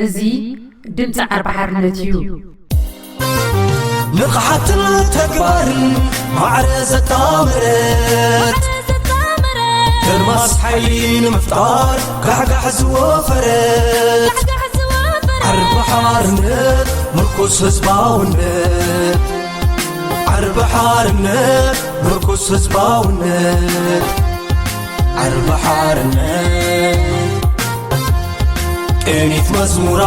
እዚ ድምፂ ዓርቢ ሓርነት እዩ። ንቕሓትን ተግባርን ማዕረ ዘጣመረት ከርማስ ሓይሊ ንምፍጣር ጋሕጋሕ ዝወፈረት ዓርቢ ሓርነት ምርኩስ ህዝባውነት ዓርቢ ሓርነት ምርኩስ ህዝባውነት ዓርቢ ሓርነት ቅኒት መዝሙራ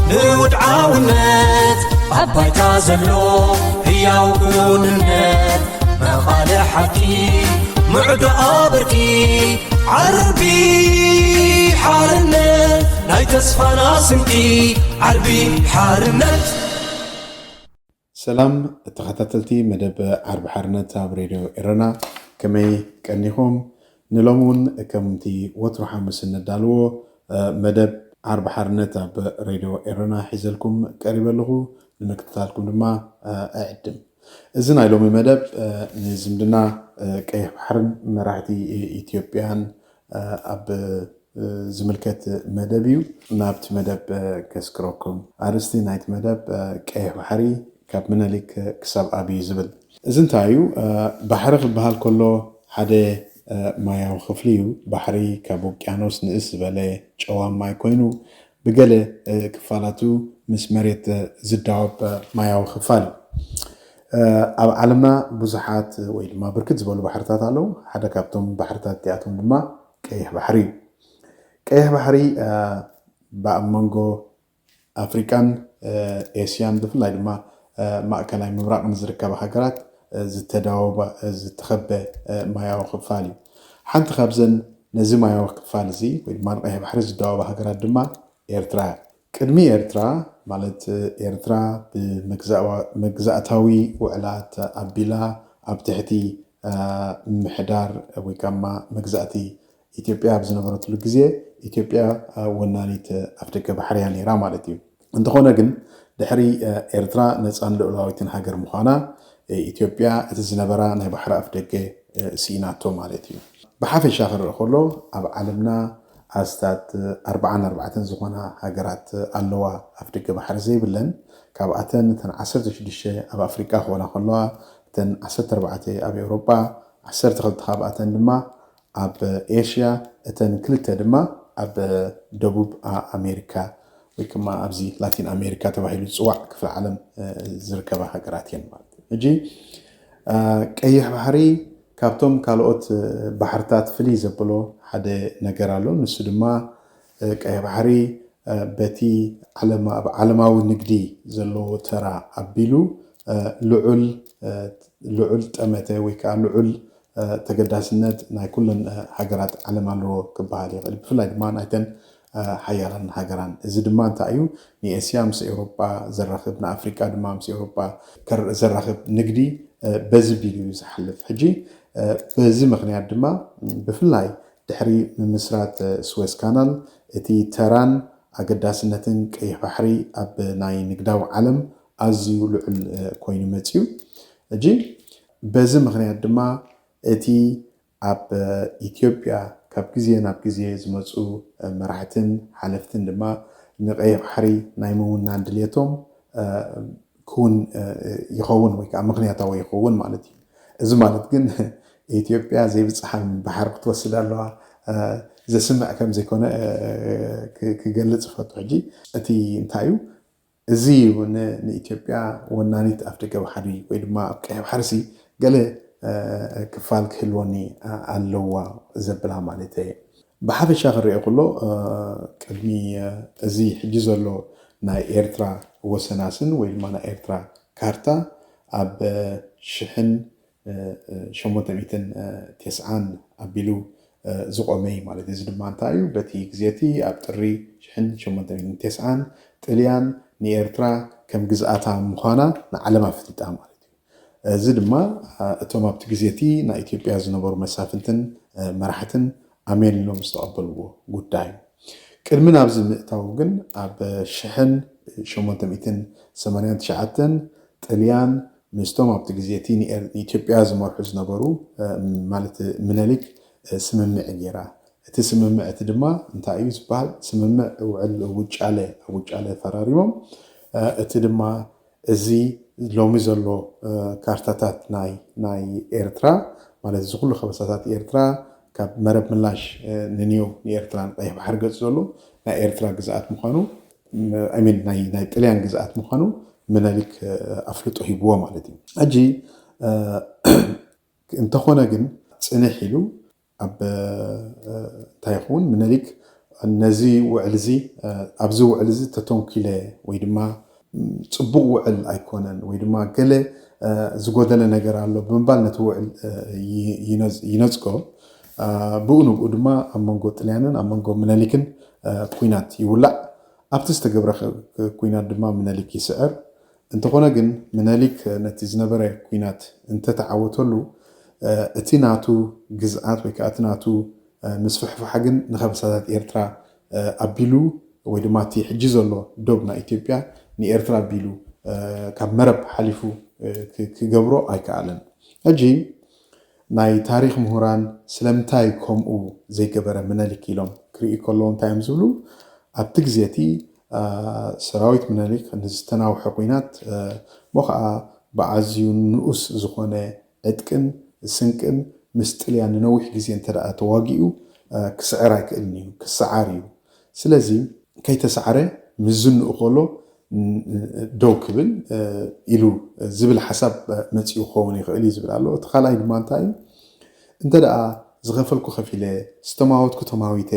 ንውድዓውነት ኣብ ባይታ ዘሎ ህያው ክውንነት መቓለ ሓቂ ምዕዶ ኣበርቂ ዓርቢ ሓርነት ናይ ተስፋና ስንቂ ዓርቢ ሓርነት ሰላም ተኸታተልቲ መደብ ዓርቢ ሓርነት ኣብ ሬድዮ ኤረና ከመይ ቀኒኹም? ንሎም እውን ከምቲ ወትሩ ሓሙስ እነዳልዎ መደብ ዓርቢ ሓርነት ኣብ ሬድዮ ኤረና ሒዘልኩም ቀሪበ ኣለኹ። ንምክትታልኩም ድማ እዕድም። እዚ ናይ ሎሚ መደብ ንዝምድና ቀይሕ ባሕርን መራሕቲ ኢትዮጵያን ኣብ ዝምልከት መደብ እዩ። ናብቲ መደብ ከስክረኩም። ኣርእስቲ ናይቲ መደብ ቀይሕ ባሕሪ ካብ ምነሊክ ክሳብ ኣብዩ ዝብል። እዚ እንታይ እዩ? ባሕሪ ክበሃል ከሎ ሓደ ማያዊ ክፍሊ እዩ። ባሕሪ ካብ ውቅያኖስ ንእስ ዝበለ ጨዋም ማይ ኮይኑ ብገለ ክፋላቱ ምስ መሬት ዝዳወብ ማያዊ ክፋል እዩ። ኣብ ዓለምና ብዙሓት ወይ ድማ ብርክት ዝበሉ ባሕርታት ኣለዉ። ሓደ ካብቶም ባሕርታት እዚኣቶም ድማ ቀይሕ ባሕሪ እዩ። ቀይሕ ባሕሪ ኣብ መንጎ ኣፍሪቃን ኤስያን ብፍላይ ድማ ማእከላይ ምብራቕን ዝርከባ ሃገራት ዝተዳወባ ዝተኸበ ማያዊ ክፋል እዩ። ሓንቲ ካብዘን ነዚ ማያዊ ክፋል እዚ ወይ ድማ ንቀይሕ ባሕሪ ዝዳወባ ሃገራት ድማ ኤርትራ እያ። ቅድሚ ኤርትራ ማለት ኤርትራ ብመግዛእታዊ ውዕላት ኣቢላ ኣብ ትሕቲ ምሕዳር ወይ ካማ መግዛእቲ ኢትዮጵያ ኣብ ዝነበረትሉ ግዜ ኢትዮጵያ ወናኒት ኣፍደገ ባሕሪ እያ ነይራ ማለት እዩ። እንተኾነ ግን ድሕሪ ኤርትራ ነፃን ልኡላዊትን ሃገር ምዃና ኢትዮጵያ እቲ ዝነበራ ናይ ባሕሪ ኣፍደገ ስኢናቶ ማለት እዩ። ብሓፈሻ ክረአ ከሎ ኣብ ዓለምና ኣስታት ኣርባዓን ኣርባዕተን ዝኾና ሃገራት ኣለዋ ኣፍደገ ባሕሪ ዘይብለን። ካብኣተን እተን ዓሰርተ ሽዱሽተ ኣብ ኣፍሪቃ ክኾና ከለዋ እተን ዓሰርተ ኣርባዕተ ኣብ ኤውሮጳ፣ ዓሰርተ ክልተ ካብኣተን ድማ ኣብ ኤሽያ፣ እተን ክልተ ድማ ኣብ ደቡብ ኣሜሪካ ወይ ድማ ኣብዚ ላቲን ኣሜሪካ ተባሂሉ ዝፅዋዕ ክፍለ ዓለም ዝርከባ ሃገራት እየን ማለት እዩ። ሕጂ ቀይሕ ባሕሪ ካብቶም ካልኦት ባሕርታት ፍልይ ዘብሎ ሓደ ነገር ኣሎ። ንሱ ድማ ቀይሕ ባሕሪ በቲ ዓለማ- ኣብ ዓለማዊ ንግዲ ዘለዎ ተራ ኣቢሉ ልዑል ልዑል ጠመተ ወይ ከዓ ልዑል ተገዳስነት ናይ ኩለን ሃገራት ዓለም ኣለዎ ክበሃል ይኽእል። ብፍላይ ድማ ናይተን ሓያላን ሃገራን። እዚ ድማ እንታይ እዩ? ንኤስያ ምስ ኤውሮጳ ዘራኽብ፣ ንኣፍሪቃ ድማ ምስ ኤውሮጳ ዘራኽብ ንግዲ በዚ ቢሉ እዩ ዝሓልፍ። ሕጂ በዚ ምኽንያት ድማ ብፍላይ ድሕሪ ምምስራት ስዌዝ ካናል እቲ ተራን ኣገዳስነትን ቀይሕ ባሕሪ ኣብ ናይ ንግዳዊ ዓለም ኣዝዩ ልዑል ኮይኑ መፅዩ። ሕጂ በዚ ምኽንያት ድማ እቲ ኣብ ኢትዮጵያ ካብ ግዜ ናብ ግዜ ዝመፁ መራሕትን ሓለፍትን ድማ ንቀይሕ ባሕሪ ናይ ምውናን ድልየቶም ክውን ይኸውን ወይ ከዓ ምኽንያታዊ ይኸውን ማለት እዩ። እዚ ማለት ግን ኢትዮጵያ ዘይብፅሓ ባሕሪ ክትወስድ ኣለዋ ዘስምዕ ከም ዘይኮነ ክገልፅ ይፈቱ። ሕጂ እቲ እንታይ እዩ እዚ ንኢትዮጵያ ወናኒት ኣፍደገ ባሕሪ ወይ ድማ ኣብ ቀይሕ ባሕሪ ሲ ገለ ክፋል ክህልወኒ ኣለዋ ዘብላ ማለት እየ። ብሓፈሻ ክረአ ከሎ ቅድሚ እዚ ሕጂ ዘሎ ናይ ኤርትራ ወሰናስን ወይ ድማ ናይ ኤርትራ ካርታ ኣብ ሽሕን ሸሞንተ ሚእትን ተስዓን ኣቢሉ ዝቖመ እዩ ማለት እዩ። እዚ ድማ እንታይ እዩ? በቲ ግዜ እቲ ኣብ ጥሪ ሽሕን ሸሞንተ ሚእትን ተስዓን ጥልያን ንኤርትራ ከም ግዝኣታ ምዃና ንዓለም ኣፍሊጣ ማለት እዩ። እዚ ድማ እቶም ኣብቲ ግዜ እቲ ናይ ኢትዮጵያ ዝነበሩ መሳፍንትን መራሕትን ኣሜን ኢሎም ዝተቐበልዎ ጉዳይ እዩ። ቅድሚ ናብዚ ምእታው ግን ኣብ ሽሕን ሸሞንተ ሚእትን ሰማንያን ትሽዓተን ጥልያን ምስቶም ኣብቲ ግዜ እቲ ንኤር- ንኢትዮጵያ ዝመርሑ ዝነበሩ ማለት ምነሊክ ስምምዕ ገይራ። እቲ ስምምዕ እቲ ድማ እንታይ እዩ ዝበሃል? ስምምዕ ውዕል ውጫለ፣ ኣብ ውጫለ ፈራሪሞም። እቲ ድማ እዚ ሎሚ ዘሎ ካርታታት ናይ ኤርትራ፣ ማለት እዚ ኩሉ ከበሳታት ኤርትራ ካብ መረብ ምላሽ ንንዮ ንኤርትራ ንቀይሕ ባሕሪ ገጽ ዘሎ ናይ ኤርትራ ግዝኣት ምዃኑ፣ ሚን ናይ ጥልያን ግዝኣት ምዃኑ ምነሊክ ኣፍልጦ ሂብዎ ማለት እዩ። ሕጂ እንተኾነ ግን ጽንሕ ኢሉ ኣብ እንታይ ይኸውን ምነሊክ ነዚ ውዕል እዚ ኣብዚ ውዕል እዚ ተተንኪለ ወይ ድማ ጽቡቕ ውዕል ኣይኮነን ወይ ድማ ገለ ዝጎደለ ነገር ኣሎ ብምባል ነቲ ውዕል ይነጽጎ። ብኡ ንብኡ ድማ ኣብ መንጎ ጥልያንን ኣብ መንጎ ምነሊክን ኩናት ይውላዕ። ኣብቲ ዝተገብረ ኩናት ድማ ምነሊክ ይስዕር። እንተኾነ ግን ምነሊክ ነቲ ዝነበረ ኩናት እንተተዓወተሉ እቲ ናቱ ግዝኣት ወይ ከዓ እቲ ናቱ ምስፍሕፋሕ ግን ንኸበሳታት ኤርትራ ኣቢሉ ወይ ድማ እቲ ሕጂ ዘሎ ዶብ ናይ ኢትዮጵያ ንኤርትራ ኣቢሉ ካብ መረብ ሓሊፉ ክገብሮ ኣይከኣለን። ሕጂ ናይ ታሪኽ ምሁራን ስለምንታይ ከምኡ ዘይገበረ ምነሊክ ኢሎም ክርኢ ከለዉ እንታይ እዮም ዝብሉ? ኣብቲ ግዜ እቲ ሰራዊት ምነሊክ ንዝተናውሐ ኩናት እሞ ከዓ ብኣዝዩ ንኡስ ዝኾነ ዕጥቅን ስንቅን ምስ ጥልያን ንነዊሕ ግዜ እንተ ደኣ ተዋጊኡ ክስዕር ኣይክእልን እዩ፣ ክሰዓር እዩ። ስለዚ ከይተሰዓረ ምስ ዝንኡ ከሎ ደው ክብል ኢሉ ዝብል ሓሳብ መፂኡ ክኸውን ይኽእል እዩ ዝብል ኣሎ። እቲ ካልኣይ ድማ እንታይ እዩ? እንተ ደኣ ዝኸፈልኩ ከፊለ ዝተማወትኩ ተማዊተ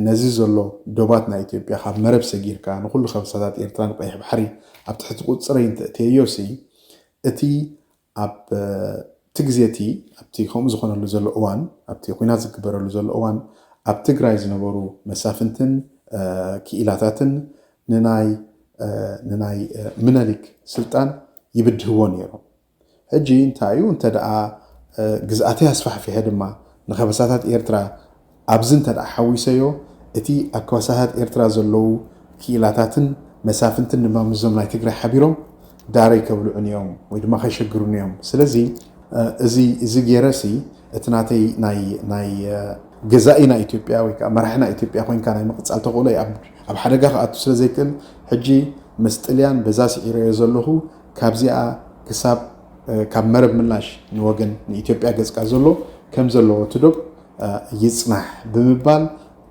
ነዚ ዘሎ ዶባት ናይ ኢትዮጵያ ካብ መረብ ሰጊርካ ንኩሉ ከብሳታት ኤርትራ ንቀይሕ ባሕሪ ኣብ ትሕቲ ቁፅረይ እንተእተየዮ ሲ እቲ ኣብቲ ግዜ እቲ ኣብቲ ከምኡ ዝኾነሉ ዘሎ እዋን ኣብቲ ኩናት ዝግበረሉ ዘሎ እዋን ኣብ ትግራይ ዝነበሩ መሳፍንትን ክኢላታትን ንናይ ንናይ ምነሊክ ስልጣን ይብድህዎ ነይሮም። ሕጂ እንታይ እዩ እንተ ደኣ ግዝኣተይ ኣስፋሕፊሐ ድማ ንኸበሳታት ኤርትራ ኣብዚ እንተ ደኣ ሓዊሰዮ እቲ ኣብ ከበሳታት ኤርትራ ዘለዉ ክኢላታትን መሳፍንትን ድማ ምስዞም ናይ ትግራይ ሓቢሮም ዳረይ ከብልዑን እዮም ወይ ድማ ከሸግሩን እዮም። ስለዚ እዚ እዚ ገይረሲ እቲ ናተይ ናይ ናይ ገዛኢ ናይ ኢትዮጵያ ወይ ከዓ መራሒ ናይ ኢትዮጵያ ኮይንካ ናይ ምቕፃል ተኽእሎ ኣብ ሓደጋ ክኣቱ ስለ ዘይክእል ሕጂ ምስ ጥልያን በዛ ስዒረዮ ዘለኹ ካብዚኣ ክሳብ ካብ መረብ ምላሽ ንወገን ንኢትዮጵያ ገጽካ ዘሎ ከም ዘለዎ እቲ ዶብ ይጽናሕ ብምባል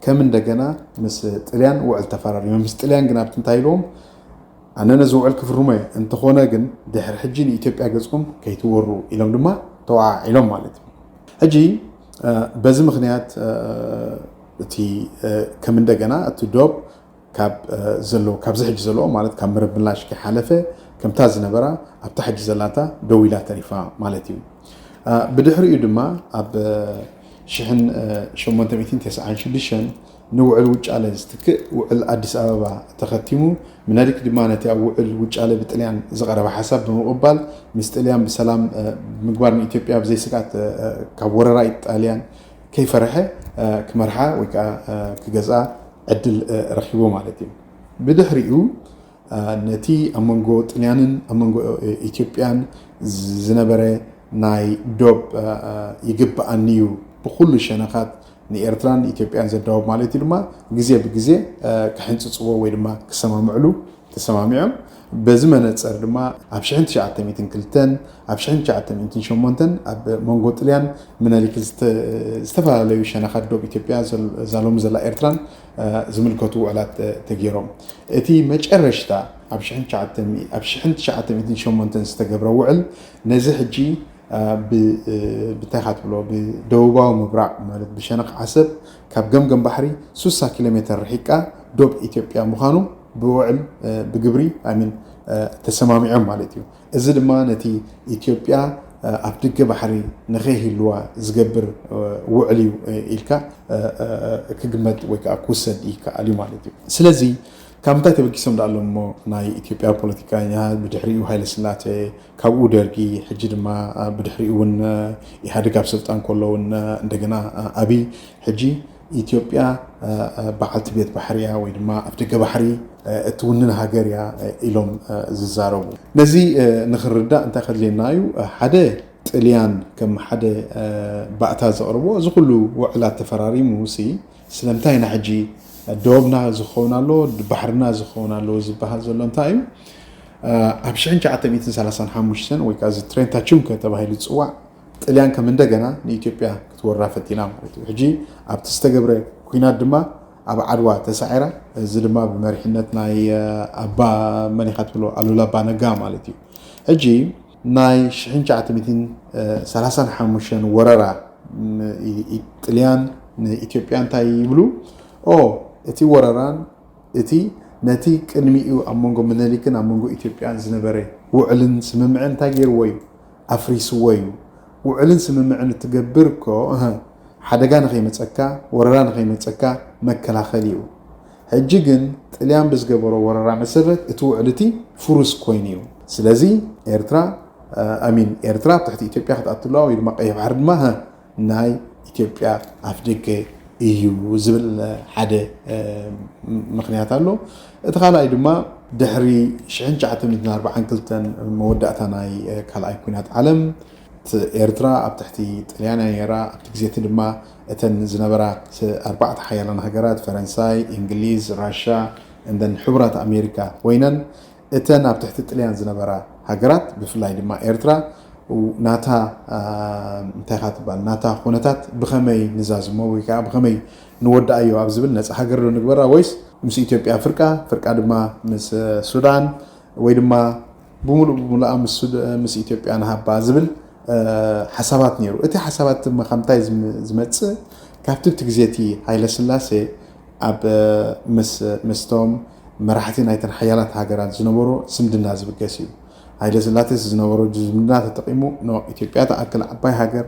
ከም እንደገና ምስ ጥልያን ውዕል ተፈራሪሞም። ምስ ጥልያን ግን ኣብቲ እንታይ ኢልዎም? ኣነ ነዚ ውዕል ክፍርሞ እየ፣ እንተኾነ ግን ድሕሪ ሕጂ ንኢትዮጵያ ገጽኩም ከይትወሩ ኢሎም ድማ ተወዓዒሎም ማለት እዩ። ሕጂ በዚ ምኽንያት እቲ ከም እንደገና እቲ ዶብ ካብ ዘሎ ካብዚ ሕጂ ዘለዎ ማለት ካብ መረብ ምላሽ ከይሓለፈ ከምታ ዝነበራ ኣብታ ሕጂ ዘላታ ደው ኢላ ተሪፋ ማለት እዩ። ብድሕሪኡ ድማ ኣብ ሽሕን ሸሞንተ ሚእትን ተስዓን ሽዱሽተን ንውዕል ውጫለ ዝትክእ ውዕል ኣዲስ ኣበባ ተኸቲሙ። ምነሊክ ድማ ነቲ ኣብ ውዕል ውጫለ ብጥልያን ዝቐረበ ሓሳብ ብምቕባል ምስ ጥልያን ብሰላም ምግባር ንኢትዮጵያ ብዘይስግኣት ካብ ወረራ ጣልያን ከይፈረሐ ክመርሓ ወይ ከዓ ክገዝኣ ዕድል ረኪቡ ማለት እዩ። ብድሕሪኡ ነቲ ኣብ መንጎ ጥልያንን ኣብ መንጎ ኢትዮጵያን ዝነበረ ናይ ዶብ ይግብኣኒ እዩ ብኩሉ ሸነኻት ንኤርትራን ኢትዮጵያን ዘዳወብ ማለት እዩ ድማ ግዜ ብግዜ ክሕንፅፅዎ ወይ ድማ ክሰማምዕሉ ተሰማሚዖም። በዚ መነፅር ድማ ኣብ ሽሕን ትሽዓተ ሚእትን ክልተን ኣብ ሽሕን ትሽዓተ ሚእትን ሸሞንተን ኣብ መንጎ ጥልያን ምነሊክ ዝተፈላለዩ ሸነኻት ዶብ ኢትዮጵያ ዛሎም ዘላ ኤርትራን ዝምልከቱ ውዕላት ተገይሮም። እቲ መጨረሽታ ኣብ ሽሕን ትሽዓተ ሚእትን ሸሞንተን ዝተገብረ ውዕል ነዚ ሕጂ ብታይ ኢኻ ትብሎ ብደቡባዊ ምብራቕ ማለት ብሸነኽ ዓሰብ ካብ ገምገም ባሕሪ ሱሳ ኪሎ ሜተር ርሒቃ ዶብ ኢትዮጵያ ምዃኑ ብውዕል ብግብሪ ኣሚን ተሰማሚዖም ማለት እዩ። እዚ ድማ ነቲ ኢትዮጵያ ኣብ ድገ ባሕሪ ንኸይህልዋ ዝገብር ውዕል እዩ ኢልካ ክግመት ወይ ከዓ ክውሰድ ይከኣል እዩ ማለት እዩ። ስለዚ ካብ ምንታይ ተበጊሶም ዳኣ ኣለሞ ናይ ኢትዮጵያ ፖለቲካኛ ብድሕሪኡ ሃይለ ስላሴ ካብኡ ደርጊ ሕጂ ድማ ብድሕሪኡ እውን ኢህኣዴግ ኣብ ስልጣን ከሎ እውን እንደገና ኣብይ ሕጂ ኢትዮጵያ በዓልቲ ቤት ባሕሪ እያ ወይ ድማ ኣፍደገ ባሕሪ እትውንን ሃገር እያ ኢሎም ዝዛረቡ። ነዚ ንክንርዳእ እንታይ ከድልየና እዩ? ሓደ ጥልያን ከም ሓደ ባእታ ዘቕርቦ፣ እዚ ኩሉ ውዕላት ተፈራሪሙ ሲ ስለምንታይ ኢና ሕጂ ደወብና ዝኸውን ኣሎ፣ ባሕርና ዝኸውን ኣሎ ዝበሃል ዘሎ እንታይ እዩ? ኣብ ሽሕን ትሽዓተ ሚእትን ሰላሳን ሓሙሽተን ወይ ከዓ እዚ ትሬንታ ቹንከ ተባሂሉ ዝፅዋዕ ጥልያን ከም እንደገና ንኢትዮጵያ ክትወራ ፈቲና ማለት እዩ። ሕጂ ኣብቲ ዝተገብረ ኩናት ድማ ኣብ ዓድዋ ተሳዒራ፣ እዚ ድማ ብመሪሕነት ናይ ኣባ መን ኢኻ ትብሎ ኣሉላ ኣባ ነጋ ማለት እዩ። ሕጂ ናይ ሽሕን ትሽዓተ ሚእትን ሰላሳን ሓሙሽተን ወረራ ጥልያን ንኢትዮጵያ እንታይ ይብሉ? ኦ እቲ ወረራን እቲ ነቲ ቅድሚኡ ኣብ መንጎ ምኒልክን ኣብ መንጎ ኢትዮጵያን ዝነበረ ውዕልን ስምምዕን እንታይ ገይርዎ እዩ? ኣፍሪስዎ እዩ። ውዕልን ስምምዕን እትገብር እኮ ሓደጋ ንኸይመፀካ፣ ወረራ ንኸይመፀካ መከላኸሊ እዩ። ሕጂ ግን ጥልያን ብዝገበሮ ወረራ መሰረት እቲ ውዕል እቲ ፍሩስ ኮይኑ እዩ። ስለዚ ኤርትራ ኣሚን ኤርትራ ኣብ ትሕቲ ኢትዮጵያ ክትኣትለዋ ወይ ድማ ቀይሕ ባሕሪ ድማ ናይ ኢትዮጵያ ኣፍደገ እዩ ዝብል ሓደ ምክንያት ኣሎ። እቲ ካልኣይ ድማ ድሕሪ ሽሕን ትሽዓተ ሚእትን ኣርባዓን ክልተን መወዳእታ ናይ ካልኣይ ኩናት ዓለም ኤርትራ ኣብ ትሕቲ ጥልያን እያ ነይራ። ኣብቲ ግዜ እቲ ድማ እተን ዝነበራ ኣርባዕተ ሓያላን ሃገራት ፈረንሳይ፣ እንግሊዝ፣ ራሻ እንደን ሕቡራት ኣሜሪካ ኮይነን እተን ኣብ ትሕቲ ጥልያን ዝነበራ ሃገራት ብፍላይ ድማ ኤርትራ ናታ እንታይ ካ ትባል ናታ ኩነታት ብኸመይ ንዛዝሞ ወይ ከዓ ብኸመይ ንወዳኣዮ ኣብ ዝብል ነፃ ሃገር ዶ ንግበራ ወይስ ምስ ኢትዮጵያ ፍርቃ ፍርቃ ድማ ምስ ሱዳን ወይ ድማ ብምሉእ ብምሉኣ ምስ ኢትዮጵያ ንሃባ ዝብል ሓሳባት ነይሩ። እቲ ሓሳባት ድማ ካብ ምንታይ ዝመፅእ ካብቲ ብቲ ግዜ እቲ ሃይለ ስላሴ ኣብ ምስቶም መራሕቲ ናይተን ሓያላት ሃገራት ዝነበሮ ዝምድና ዝብገስ እዩ። ሃይለ ስላሴ ዝነበሮ ዝምድና ተጠቂሙ ኖ ኢትዮጵያ ተኣክል ዓባይ ሃገር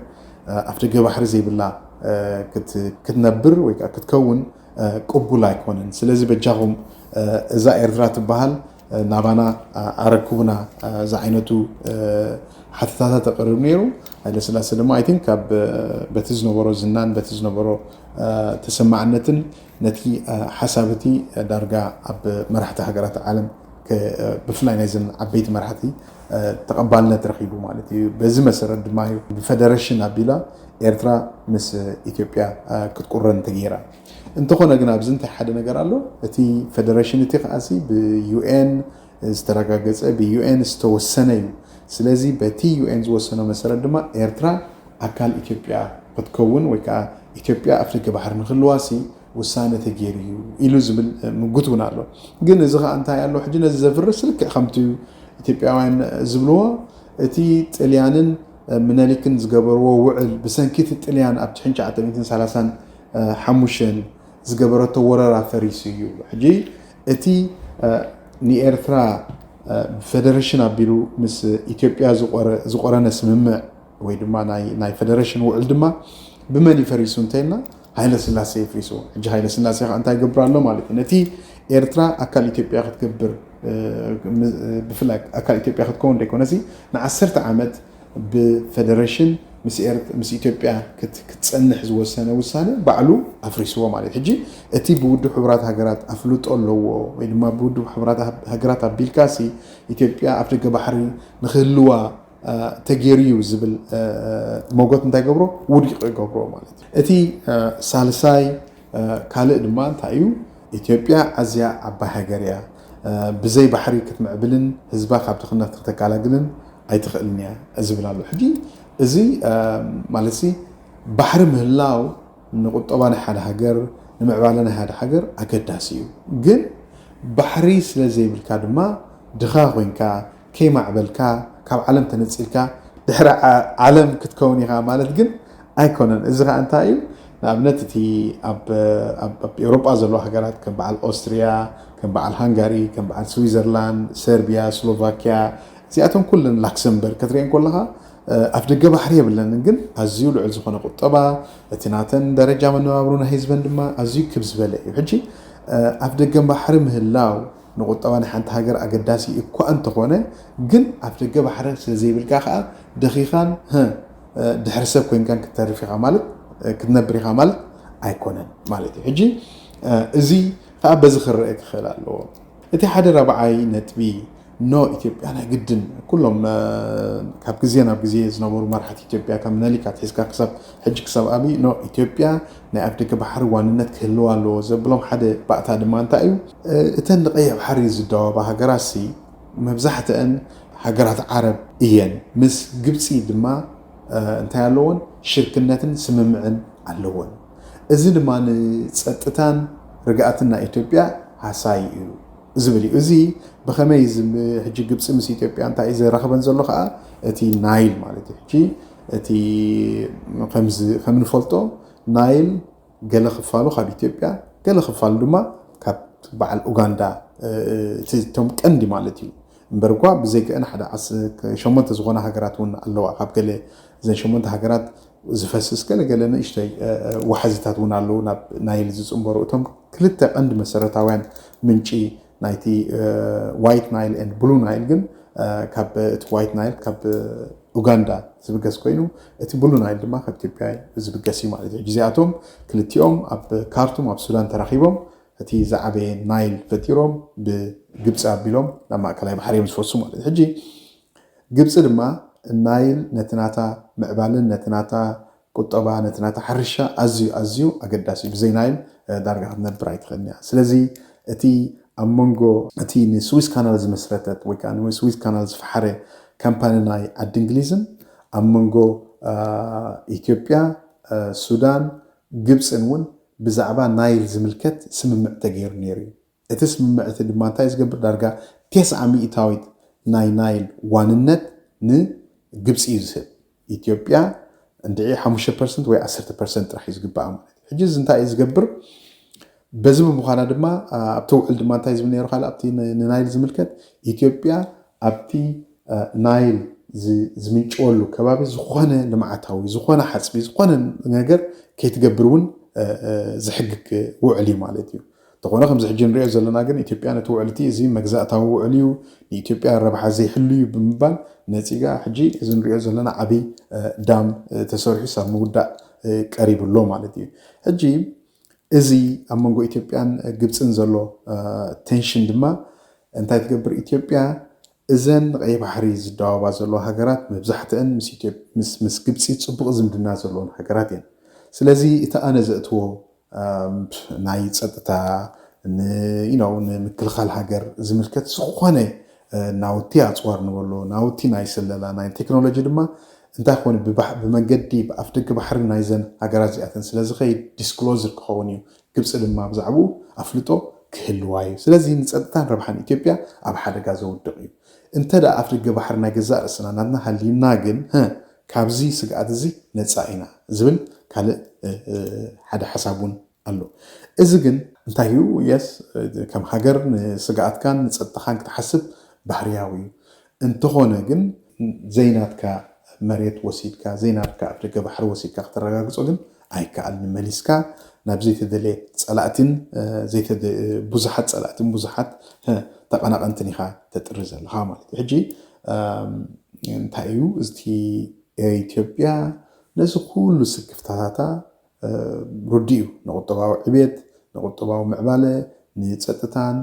ኣፍደገ ባሕሪ ዘይብላ ክትነብር ወይ ክትከውን ቅቡል ኣይኮነን። ስለዚ በጃኹም እዛ ኤርትራ ትበሃል ናባና ኣረክቡና ዝዓይነቱ ሓተታታት ተቕርብ ነይሩ። ሃይለስላሴ ድማ ኣይ ቲንክ ካብ በቲ ዝነበሮ ዝናን በቲ ዝነበሮ ተሰማዕነትን ነቲ ሓሳብ እቲ ዳርጋ ኣብ መራሕቲ ሃገራት ዓለም ብፍላይ ናይዘን ዓበይቲ መራሕቲ ተቐባልነት ረኺቡ ማለት እዩ። በዚ መሰረት ድማ እዩ ብፈደረሽን ኣቢላ ኤርትራ ምስ ኢትዮጵያ ክትቁረን ተገይራ። እንተኾነ ግን ኣብዚ እንታይ ሓደ ነገር ኣሎ። እቲ ፈደረሽን እቲ ከዓሲ ብዩኤን ዝተረጋገጸ ብዩኤን ዝተወሰነ እዩ። ስለዚ በቲ ዩኤን ዝወሰኖ መሰረት ድማ ኤርትራ ኣካል ኢትዮጵያ ክትከውን ወይ ከዓ ኢትዮጵያ ኣፍደገ ባሕሪ ንክህልዋሲ ውሳነ ተገይሩ እዩ ኢሉ ዝብል ምጉት እውን ኣሎ። ግን እዚ ከዓ እንታይ ኣሎ ሕጂ ነዚ ዘፍርስ ልክዕ ከምቲ ኢትዮጵያውያን ዝብልዎ እቲ ጥልያንን ምነሊክን ዝገበርዎ ውዕል ብሰንኪ እቲ ጥልያን ኣብ ትሽዓተ ሚእትን ሰላሳን ሓሙሽተን ዝገበረቶ ወረራ ፈሪሱ እዩ። ሕጂ እቲ ንኤርትራ ብፈደረሽን ኣቢሉ ምስ ኢትዮጵያ ዝቆረነ ስምምዕ ወይ ድማ ናይ ፈደረሽን ውዕል ድማ ብመን ይፈሪሱ እንተይልና ሃይለ ስላሴ ይፍሪሱ። ሕጂ ሃይለ ስላሴ ከዓ እንታይ ይገብር ኣሎ ማለት እዩ? ነቲ ኤርትራ ኣካል ኢትዮጵያ ክትገብር ብፍላይ ኣካል ኢትዮጵያ ክትከውን ደይኮነሲ ንዓሰርተ ዓመት ብፈደረሽን ምስ ኢትዮጵያ ክትፀንሕ ዝወሰነ ውሳነ ባዕሉ ኣፍሪስዎ ማለት። ሕጂ እቲ ብውድብ ሕቡራት ሃገራት ኣፍልጦ ኣለዎ ወይ ድማ ብውድብ ሕቡራት ሃገራት ኣቢልካሲ ኢትዮጵያ ኣፍደገ ባሕሪ ንክህልዋ ተገይሩ እዩ ዝብል ሞጎት እንታይ ገብሮ ውድቂ ገብሮ ማለት እዩ። እቲ ሳልሳይ ካልእ ድማ እንታይ እዩ? ኢትዮጵያ ኣዝያ ዓባይ ሃገር እያ። ብዘይ ባሕሪ ክትምዕብልን ህዝባ ካብ ድኽነት ክተጋላግልን ኣይትኽእልን እያ ዝብል ኣሎ። ሕጂ እዚ ማለት ሲ ባሕሪ ምህላው ንቁጠባ ናይ ሓደ ሃገር ንምዕባለ ናይ ሓደ ሃገር ኣገዳሲ እዩ። ግን ባሕሪ ስለ ዘይብልካ ድማ ድኻ ኮይንካ ከይማዕበልካ ካብ ዓለም ተነፂልካ ድሕሪ ዓለም ክትከውን ኢኻ ማለት ግን ኣይኮነን። እዚ ከዓ እንታይ እዩ? ንኣብነት እቲ ኣብ ኤውሮጳ ዘለዋ ሃገራት ከም በዓል ኦስትሪያ፣ ከም በዓል ሃንጋሪ፣ ከም በዓል ስዊዘርላንድ፣ ሰርቢያ፣ ስሎቫኪያ እዚኣቶም ኩለን ላክሰምበርግ ክትሪኤን ከለኻ ኣፍ ደገ ባሕሪ የብለንን ግን ኣዝዩ ልዑል ዝኾነ ቁጠባ እቲ ናተን ደረጃ መነባብሮ ናይ ህዝበን ድማ ኣዝዩ ክብ ዝበለ እዩ። ሕጂ ኣፍ ደገ ባሕሪ ምህላው ንቁጠባ ናይ ሓንቲ ሃገር ኣገዳሲ እኳ እንተኾነ ግን ኣፍ ደገ ባሕሪ ስለ ዘይብልካ ከዓ ደኺኻን ድሕሪ ሰብ ኮይንካን ክትተርፍ ኢኻ ማለት ክትነብር ኢኻ ማለት ኣይኮነን ማለት እዩ። ሕጂ እዚ ከዓ በዚ ክረአ ክኽእል ኣለዎ። እቲ ሓደ ራብዓይ ነጥቢ ኖ ኢትዮጵያ ናይ ግድን ኩሎም ካብ ግዜ ናብ ግዜ ዝነበሩ መራሕቲ ኢትዮጵያ ካብ ምኒልክ ኣትሒዝካ ክሳብ ሕጂ ክሳብ ኣብይ ኖ ኢትዮጵያ ናይ ኣፍደገ ባሕሪ ዋንነት ክህልዋ ኣለዎ ዘብሎም ሓደ ባእታ ድማ እንታይ እዩ? እተን ንቀይሕ ባሕሪ ዝዳወባ ሃገራት ሲ መብዛሕትአን ሃገራት ዓረብ እየን። ምስ ግብፂ ድማ እንታይ ኣለዎን ሽርክነትን ስምምዕን ኣለዎን። እዚ ድማ ንፀጥታን ርግኣትን ናይ ኢትዮጵያ ሃሳይ እዩ ዝብል እዩ። እዚ ብኸመይ ሕጂ ግብፂ ምስ ኢትዮጵያ እንታይ እዩ ዘራኽበን ዘሎ ከዓ እቲ ናይል ማለት እዩ። ሕጂ እቲ ከምዚ ከምንፈልጦ ናይል ገለ ክፋሉ ካብ ኢትዮጵያ ገለ ክፋሉ ድማ ካብ በዓል ኡጋንዳ እቶም ቀንዲ ማለት እዩ። እምበር እኳ ብዘይክእን ሓደ ሸሞንተ ዝኾና ሃገራት እውን ኣለዋ። ካብ ገለ እዘን ሸሞንተ ሃገራት ዝፈስስ ገለ ገለ ንእሽተይ ዋሕዝታት እውን ኣለዉ ናብ ናይል ዝፅንበሩ። እቶም ክልተ ቀንዲ መሰረታውያን ምንጪ ናይቲ ዋይት ናይል ኤንድ ብሉ ናይል ግን ካብ እቲ ዋይት ናይል ካብ ኡጋንዳ ዝብገስ ኮይኑ እቲ ብሉ ናይል ድማ ካብ ኢትዮጵያ ዝብገስ እዩ ማለት እዩ። እዚኣቶም ክልቲኦም ኣብ ካርቱም ኣብ ሱዳን ተራኺቦም እቲ ዝዓበየ ናይል ፈጢሮም ብግብፂ ኣቢሎም ናብ ማእከላይ ባሕሪ እዮም ዝፈሱ ማለት እዩ። ሕጂ ግብፂ ድማ ናይል ነቲ ናታ ምዕባለን ነቲ ናታ ቁጠባ ነቲ ናታ ሕርሻ ኣዝዩ ኣዝዩ ኣገዳሲ እዩ። ብዘይ ናይል ዳርጋ ክትነብር ኣይትኽእልን እያ። ስለዚ እቲ ኣብ መንጎ እቲ ንስዊስ ካናል ዝመስረተት ወይ ከዓ ንስዊስ ካናል ዝፈሓረ ካምፓኒ ናይ ዓዲ እንግሊዝን ኣብ መንጎ ኢትዮጵያ፣ ሱዳን፣ ግብፅን እውን ብዛዕባ ናይል ዝምልከት ስምምዕ ተገይሩ ነይሩ እዩ። እቲ ስምምዕ እቲ ድማ እንታይ ዝገብር ዳርጋ ተስዓ ሚእታዊት ናይ ናይል ዋንነት ንግብፂ እዩ ዝህብ። ኢትዮጵያ እንድዒ ሓሙሽተ ፐርሰንት ወይ ዓሰርተ ፐርሰንት ጥራሕ እዩ ዝግባኣ ማለት እዩ። ሕጂ እዚ እንታይ እዩ ዝገብር? በዚ ብምዃና ድማ ኣብቲ ውዕል ድማ እንታይ ዝብል ነይሩ ካልእ ኣብቲ ንናይል ዝምልከት ኢትዮጵያ ኣብቲ ናይል ዝምንጭወሉ ከባቢ ዝኾነ ልምዓታዊ ዝኾነ ሓፅቢ ዝኾነ ነገር ከይትገብር እውን ዝሕግግ ውዕል እዩ ማለት እዩ። እንተኾነ ከምዚ ሕጂ ንሪኦ ዘለና ግን ኢትዮጵያ ነቲ ውዕል እቲ እዚ መግዛእታዊ ውዕል እዩ፣ ንኢትዮጵያ ረብሓ ዘይሕሉ እዩ ብምባል ነፂጋ ሕጂ እዚ ንሪኦ ዘለና ዓብይ ዳም ተሰሪሑ ሳብ ምውዳእ ቀሪቡ ኣሎ ማለት እዩ። ሕጂ እዚ ኣብ መንጎ ኢትዮጵያን ግብፅን ዘሎ ቴንሽን ድማ እንታይ ትገብር ኢትዮጵያ እዘን ንቀይ ባሕሪ ዝዳወባ ዘለዋ ሃገራት መብዛሕትአን ምስ ግብፂ ፅቡቕ ዝምድና ዘለዎን ሃገራት እየን። ስለዚ እቲ ኣነ ዘእትዎ ናይ ፀጥታ ንምክልኻል ሃገር ዝምልከት ዝኾነ ናውቲ ኣፅዋር ንበሎ ናውቲ ናይ ስለላ ናይ ቴክኖሎጂ ድማ እንታይ ክኾነ ብመንገዲ ብኣፍ ደገ ባሕሪ ናይዘን ሃገራት እዚኣተን ስለዝኸይድ ዲስክሎዝድ ክኸውን እዩ። ግብፂ ድማ ብዛዕባኡ ኣፍልጦ ክህልዋ እዩ። ስለዚ ንፀጥታን ረብሓን ኢትዮጵያ ኣብ ሓደጋ ዘውድቕ እዩ። እንተ ደኣ ኣፍ ደገ ባሕሪ ናይ ገዛእ ርእስና ናትና ሃልዩና ግን ካብዚ ስግኣት እዚ ነፃ ኢና ዝብል ካልእ ሓደ ሓሳብ እውን ኣሎ። እዚ ግን እንታይ እዩ? የስ ከም ሃገር ንስግኣትካን ንፀጥታኻን ክትሓስብ ባህርያዊ እዩ። እንተኾነ ግን ዘይናትካ መሬት ወሲድካ ዘይናትካ ኣፍ ደገ ባሕሪ ወሲድካ ክተረጋግፆ ግን ኣይከኣልን። መሊስካ ናብ ዘይተደለየ ፀላእትን ብዙሓት ፀላእትን ብዙሓት ተቐናቐንትን ኢኻ ተጥሪ ዘለኻ ማለት እዩ። ሕጂ እንታይ እዩ እቲ ኢትዮጵያ ነዚ ኩሉ ስክፍታታታ ርዱ እዩ። ንቁጠባዊ ዕቤት፣ ንቁጠባዊ ምዕባለ፣ ንፀጥታን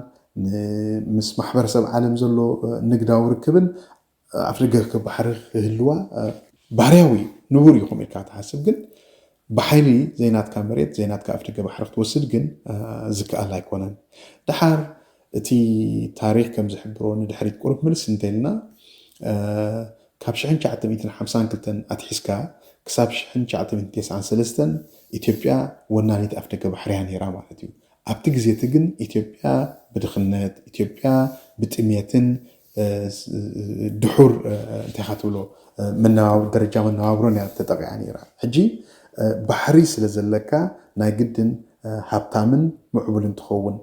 ምስ ማሕበረሰብ ዓለም ዘሎ ንግዳዊ ርክብን ኣፍደገ ባሕሪ ክህልዋ ባህርያዊ ንቡር እዩ። ከምኡ ኢልካ ትሓስብ ግን ብሓይሊ ዘይናትካ መሬት ዘይናትካ ኣፍደገ ባሕሪ ክትወስድ ግን ዝከኣል ኣይኮነን። ደሓር እቲ ታሪክ ከም ዝሕብሮ ንድሕሪት ቁሩብ ምልስ እንተልና ካብ ሽሕን ትሽዓተ ሚእትን ሓምሳን ክልተን ኣትሒዝካ ክሳብ ሽሕን ትሽዓተ ሚእትን ተስዓን ሰለስተን ኢትዮጵያ ወናኒት ኣፍደገ ባሕሪ እያ ነይራ ማለት እዩ። ኣብቲ ግዜ እቲ ግን ኢትዮጵያ ብድኽነት ኢትዮጵያ ብጥሜትን ድሑር እንታይ ኢኻ ትብሎ ደረጃ መነባብሮን እያ ተጠቒዓ ነይራ። ሕጂ ባሕሪ ስለ ዘለካ ናይ ግድን ሃብታምን ምዕቡልን ትኸውን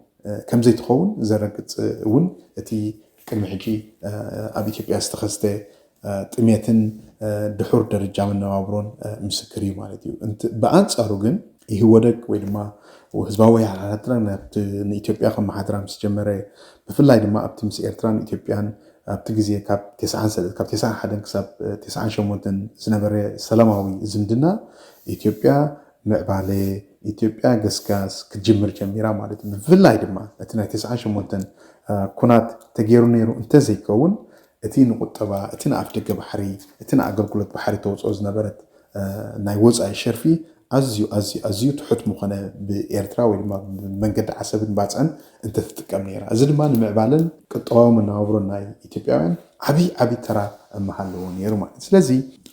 ከምዘይትኸውን ዘረግፅ እውን እቲ ቅድሚ ሕጂ ኣብ ኢትዮጵያ ዝተኸስተ ጥሜትን ድሑር ደረጃ መነባብሮን ምስክር እዩ ማለት እዩ። ብኣንፃሩ ግን ኢህወደግ ወይ ድማ ህዝባዊ ወያነ ሓርነት ትግራይ ንኢትዮጵያ ከመሓድራ ምስ ጀመረ ብፍላይ ድማ ኣብቲ ምስ ኤርትራን ኢትዮጵያን ኣብቲ ግዜ ካብ ተስዓን ሓደን ክሳብ ተስዓን ሸሞንተን ዝነበረ ሰላማዊ ዝምድና ኢትዮጵያ ምዕባለ ኢትዮጵያ ገስጋስ ክትጅምር ጀሚራ ማለት እዩ። ብፍላይ ድማ እቲ ናይ ተስዓን ሸሞንተን ኩናት ተገይሩ ነይሩ እንተዘይከውን፣ እቲ ንቁጠባ፣ እቲ ንኣፍ ደገ ባሕሪ፣ እቲ ንኣገልግሎት ባሕሪ ተውፅኦ ዝነበረት ናይ ወፃኢ ሸርፊ ኣዝዩ ኣዝዩ ኣዝዩ ትሑት ምኾነ፣ ብኤርትራ ወይ ድማ ብመንገዲ ዓሰብን ባፅዕን እንተትጥቀም ነይራ። እዚ ድማ ንምዕባለን ቅጠባዊ መነባብሮን ናይ ኢትዮጵያውያን ዓብዪ ዓብዪ ተራ እመሃለዎ ነይሩ ማለት እዩ። ስለዚ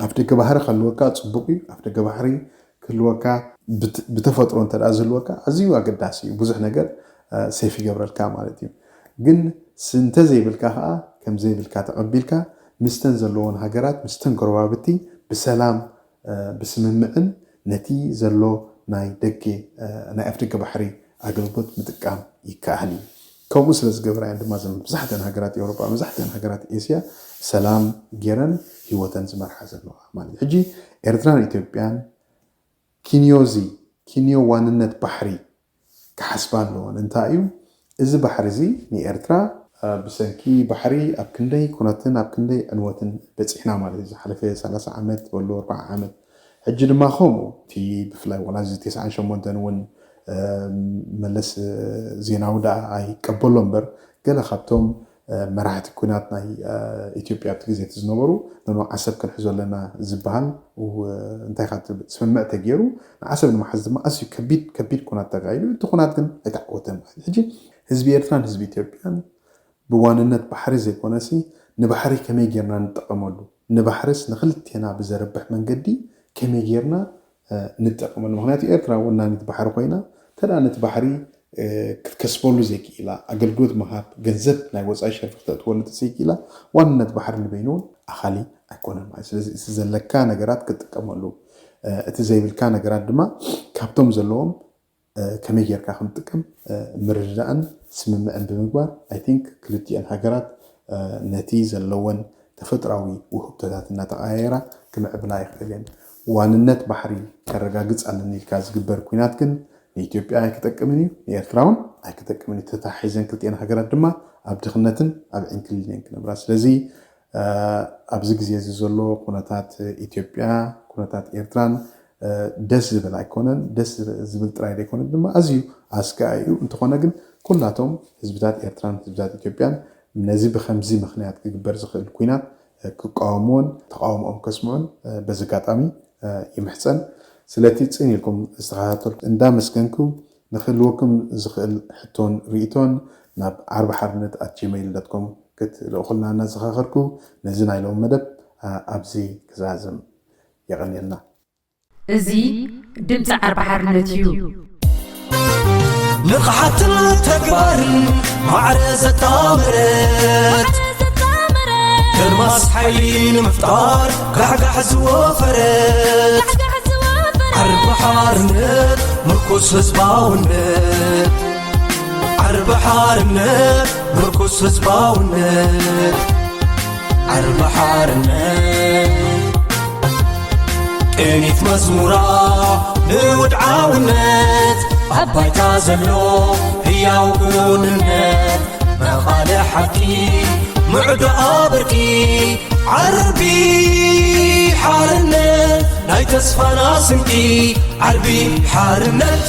ኣፍ ደገ ባሕሪ ከልወካ ፅቡቅ እዩ። ኣፍ ደገ ባሕሪ ክህልወካ ብተፈጥሮ እንተ ዝህልወካ ኣዝዩ ኣገዳሲ እዩ። ብዙሕ ነገር ሴፍ ይገብረልካ ማለት እዩ። ግን እንተዘይብልካ ከዓ ከምዘይብልካ ተቐቢልካ ምስተን ዘለዎን ሃገራት ምስተን ጎረባብቲ ብሰላም ብስምምዕን ነቲ ዘሎ ናይ ደገ ናይ ኣፍደገ ባሕሪ ኣገልግሎት ምጥቃም ይከኣል እዩ። ከምኡ ስለ ዝገበራ እየን ድማ ዘን መብዛሕተን ሃገራት ኤውሮጳ፣ መብዛሕተን ሃገራት ኤስያ ሰላም ገይረን ህይወተን ዝመርሓ ዘለዋ ማለት እዩ። ሕጂ ኤርትራን ኢትዮጵያን ኪንዮዚ ኪንዮ ዋንነት ባሕሪ ክሓስባ ኣለዎን። እንታይ እዩ እዚ ባሕሪ እዚ ንኤርትራ ብሰንኪ ባሕሪ ኣብ ክንደይ ኩነትን ኣብ ክንደይ ዕንወትን በፂሕና ማለት እዩ። ዝሓለፈ ሰላሳ ዓመት በሉ ኣርባዓ ዓመት ሕጂ ድማ ከምኡ እቲ ብፍላይ ዋላ እዚ ተስዓን ሸሞንተን እውን መለስ ዜናዊ ደኣ ኣይቀበሎ እምበር ገለ ካብቶም መራሕቲ ኩናት ናይ ኢትዮጵያ ኣብቲ ግዜ እቲ ዝነበሩ ነኖ ዓሰብ ክንሕዞ ኣለና ዝበሃል እንታይ ካ ስምምዕ ተገይሩ ንዓሰብ ንምሓዝ ድማ ኣዝዩ ከቢድ ከቢድ ኩናት ተካይዱ። እቲ ኩናት ግን ኣይተዓወተን ማለት ሕጂ ህዝቢ ኤርትራን ህዝቢ ኢትዮጵያን ብዋንነት ባሕሪ ዘይኮነሲ ንባሕሪ ከመይ ጌርና ንጠቐመሉ፣ ንባሕርስ ንክልቴና ብዘርብሕ መንገዲ ከመይ ጌርና ንጠቐመሉ። ምክንያቱ ኤርትራ ወናኒት ባሕሪ ኮይና እንተ ነቲ ባሕሪ ክትከስበሉ ዘይክኢላ፣ ኣገልግሎት ምሃብ ገንዘብ ናይ ወፃኢ ሸርፊ ክተእትወሉ ዘይክኢላ፣ ዋንነት ባሕሪ ንበይኑ እውን ኣኻሊ ኣይኮነን ማለት። ስለዚ እቲ ዘለካ ነገራት ክትጥቀመሉ፣ እቲ ዘይብልካ ነገራት ድማ ካብቶም ዘለዎም ከመይ ጌርካ ክንጥቀም ምርድዳእን ስምምዕን ብምግባር፣ I think ክልቲኤን ሃገራት ነቲ ዘለወን ተፈጥራዊ ውህብቶታት እናተቐያየራ ክምዕብላ ይኽእል እየን። ዋንነት ባሕሪ ከረጋግፅ ኣለኒ ኢልካ ዝግበር ኩናት ግን ንኢትዮጵያ ኣይክጠቅምን እዩ፣ ንኤርትራ እውን ኣይክጠቅምን እዩ። ተተሓሒዘን ክልቲኤን ሃገራት ድማ ኣብ ድኽነትን ኣብ ዕንክሊልን እየን ክነብራ። ስለዚ ኣብዚ ግዜ እዚ ዘሎ ኩነታት ኢትዮጵያ ኩነታት ኤርትራን ደስ ዝብል ኣይኮነን። ደስ ዝብል ጥራይ ዘይኮነ ድማ ኣዝዩ ኣስጋኢ እዩ። እንተኾነ ግን ኩላቶም ህዝብታት ኤርትራን ህዝብታት ኢትዮጵያን ነዚ ብከምዚ ምክንያት ክግበር ዝኽእል ኩናት ክቃወምዎን ተቃውሞኦም ከስምዑን በዚ ኣጋጣሚ ይምሕፀን። ስለቲ ፅን ኢልኩም ዝተኸታተልኩም እንዳመስገንኩ ንክህልወኩም ዝኽእል ሕቶን ርእቶን ናብ ዓርቢ ሓርነት ኣት ጂሜይል ዶት ኮም ክትልእኹልና እናዘኻኸርኩ ነዚ ናይ ሎም መደብ ኣብዚ ክዛዝም። የቐንየልና። እዚ ድምፂ ዓርቢ ሓርነት እዩ። ንቕሓትን ተግባርን ማዕረ ዘጣመረት ከርማስ ሓይሊ ንምፍጣር ጋሕጋሕ ዝወፈረት ዓርቢ ሓርነት ምርኩስ ህዝባውነት ዓርቢ ሓርነት ምርኩስ ህዝባውነት ዓርቢ ሓርነት ቅኒት መዝሙራ ንውድዓውነት ኣብ ባይታ ዘሎ ህያው ክውንነት መቓለ ሓቂ ምዕዶ ኣበርቂ ዓርቢ ሓርነት ናይ ተስፋና ስንቂ ዓርቢ ሓርነት